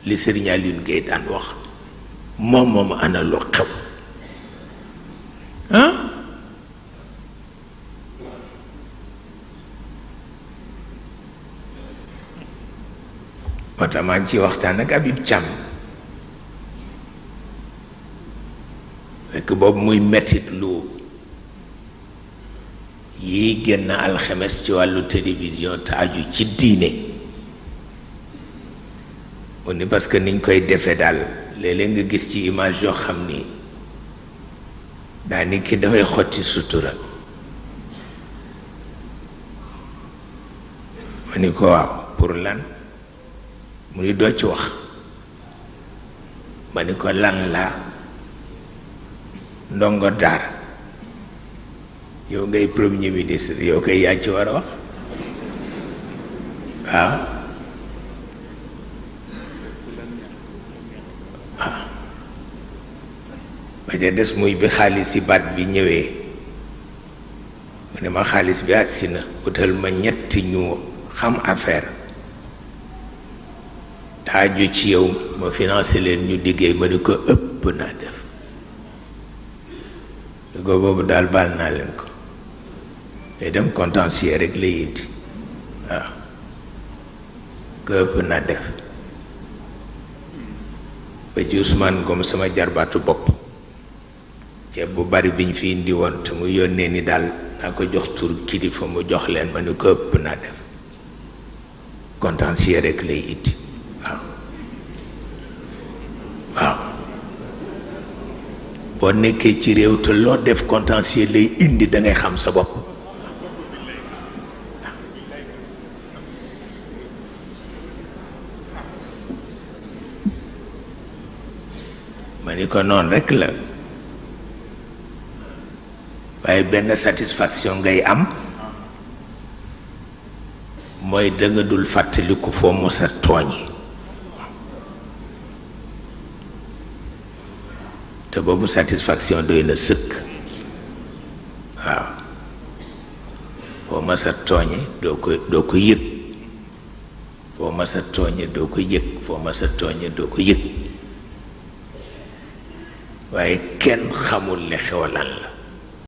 li Serigne Alioune Gueye daan wax moom ana lu xew ah moo tax maa ngi ciy waxtaan ak Habib Thiam fekk boobu muy mettit lu yi génn alxemes ci wàllu télévision te aju ci diine mu ni parce que niñ koy defee daal léeg-léeg nga gis ci image yoo xam ni daa ni ki dafay xotti sutura ma ni ko waaw pour lan mu ni doo ci wax ma ni ko lan la ndongo daara yow ngay premier ministre yow koy yaa ci war a wax waaw ba ca des muy bi xaalis si baat bi ñëwee mu ne ma xaalis bi agsi na utal ma ñetti ñu xam affaire taaju ci yow ma financé leen ñu liggéey ma ni ko ëpp naa def lu ko boobu daal baal naa leen ko day dem contentieux rek la indi waaw ko ëpp naa def ba ci Ousmane Ngom sama jarbaatu bopp ceeb bu bari biñ fi indi woon te mu yónnee ni daal naa ko jox tur kilifa mu jox leen ma ni ko ëpp naa def contentieux rek lay indi waaw waaw boo nekkee ci réew te loo def contentieux lay indi da ngay xam sa bopp ma ni ko noonu rekk la waaye benn satisfaction ngay am mooy danga dul fàttaliku foo mos a tooñ te boobu satisfaction doy na sëkk waaw foo mos a tooñe doo ko yëg foo mos a tooñe doo ko yëg foo mos a tooñe doo ko yëg waaye kenn xamul ne xew lan la